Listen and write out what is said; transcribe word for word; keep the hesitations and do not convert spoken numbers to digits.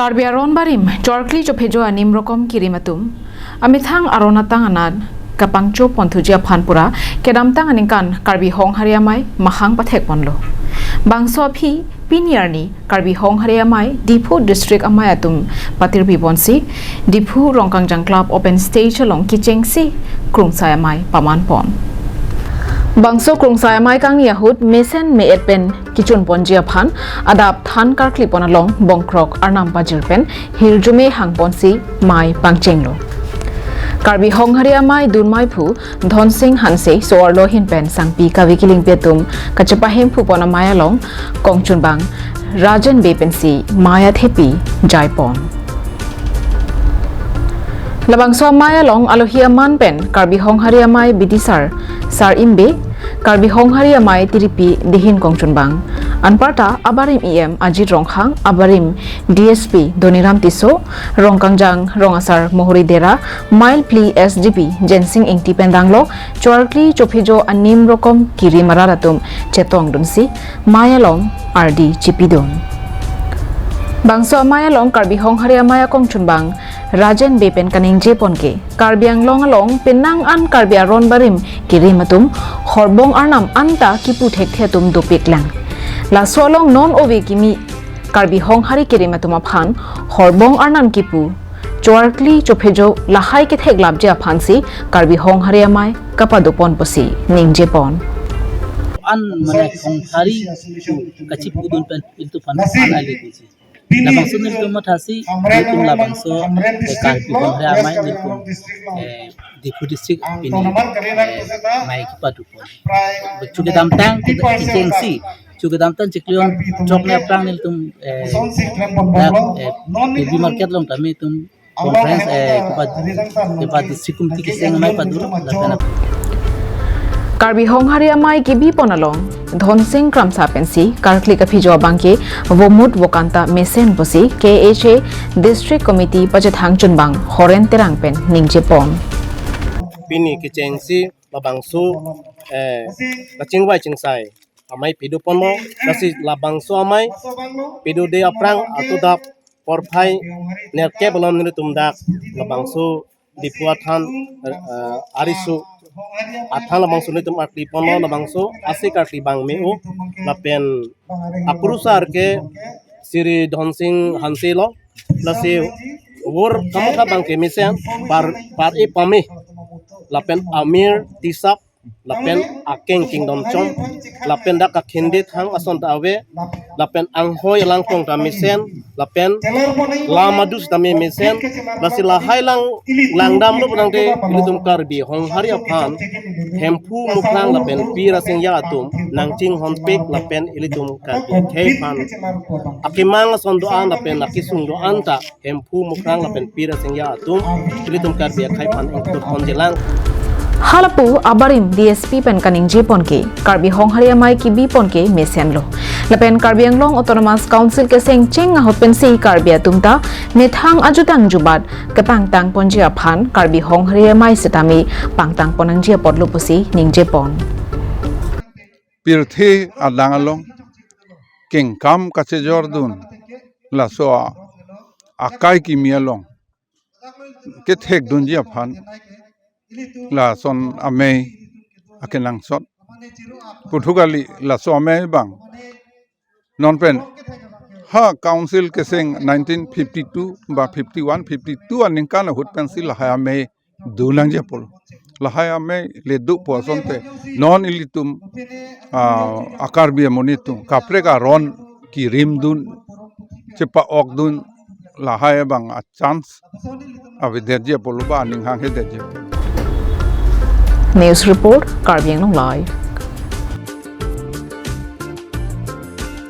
Karbi aron barim chorkli chophejo anim rokom kirim atum amethang aron atang anat kapangcho ponthuji aphan pura kedamtang aningkan Karbi Honghari Amei mahang pathek ponlo. Bangso aphi pini arni Karbi Honghari Amei Diphu District amei atum patirpi ponsi Diphu Rongkangjang Club open stage along kechengsi Krungsai Amei paman pon. Bangso Krungsai Amei kangni ahut mesen me-et pen kichun ponji aphan adap than karkli pon along bongkrok arnam pajir pen hirjume hang ponsi mei pangchenglo. Karbi Honghari Amei dunmei phu Dhonsing Hanse so-arlo ahin pen sangpi kave kelingpi atum kachepahemphu pon amei along kongchunbang Rajen Bey pensi mei athepi jai pon. Labangso amei along alohi aman pen Karbi Honghari Amei bidisar Sar Imbe, Karbi Honghari Amei tiripi dihin kongchunbang, anparta abarim E M Ajit Rongkhang, abarim D S P Doniram Tisso, Rongkangjang Rong Asar Mohori Dera, Mile Phli S D P Jensing Ingti pen danglo chorkli chophejo anim rokom kirim arat atum chetongdunsi mei along ardi chipidun. Bangso amei along Karbi Honghari Amei akongchunbang Rajen Bey pen kaningje pon ke Karbi Anglong along penang an Karbi aron barim kirim atum horbong arnam anta kipu thekthe atum dopiklang. Laso along non ove kimi Karbi Honghari kirim atum aphan horbong arnam kipu chorkli chophejo lahai ketheklapji aphansi Karbi Honghari Amei kapado pon pusi ningje pon. An mane Honghari kachipudun pen ilitum aphan an ali disi. Labangso nelitum mathasi, nelitum labangso, eh, Karbi Honghari Amei nelitum, eh, Diphu District pini, eh, mei kepadu pon. Chukedamtang, kechengsi, chukedamtang chiklo chok ni aphrang nelitum, eh, dak, eh, P B market along tame itum conference, eh, kepa, kepa district committee kecheng amei padu lapen ap- Karbi Honghari Amei kebi pon along Dhonsing Kramsa pensi karkli kaphijo abangke vomut vokanta mesen pusi K H A District Committee pachethang chunbang Horen Terang pen ningje pon. Pini kechengsi labangso, eh, kachingvai chingsai amei padu ponlo, lasi labangso amei padude aphrang atudap porphai nerkep along nelitum dak labangso Diphu athan, eh, ariso athan labangso nelitum ardi ponlo, labangso ase karkli abang me-o lapen akurusar ke Shri Dhonsing Hanse lo, lasi vur kamu ka abangke mesen par, par-e pame lapen amir tisap lapen akeng kingdom chom, lapen dak akhende thang ason ta ave, lapen anghoi langpong ta mesen, lapen lam adus ta me mesen, lasi lahai lang langdamlo pu nangte ilitum Karbi Honghari aphan Hemphu Mukrang lapen Pir Asingja atum nangchinghonpik lapen ilitum Karbi akhei aphan akemang ason do-an lapen akesung do-an ta Hemphu Mukrang lapen Pir Asingja atum ilitum Karbi akhei aphan ingtur ponji lang. Halapu abarim D S P pen kaningje pon ke Karbi Honghari Amei kebi pon ke mesenlo. Lapen Karbi Anglong Autonomous Council kechengcheng ahut pensi Karbi atum ta methang ajutang jubat kepangtang ponji aphan Karbi Honghari Amei setame pangtang pon nangji apotlo pusi ningje pon. Pirthe adang along kengkam kachejordun laso a-, akai kimi along kethekdunji aphan lason amei akenangsot puthot kali laso amei abang non pen ha council kecheng nineteen fifty-two ba fifty-one, fifty-two aningkan ahut pensi lahai amei do nangji apotlo. Lahai amei le do pu asonte non ilitum, ah, a-Karbi amonit atum kaprek aron kirimdun chepa-okdun lahai abang a-chance avedetji apotlo ba aning hanghe detji apotlo. News report, Karbi Anglong Live.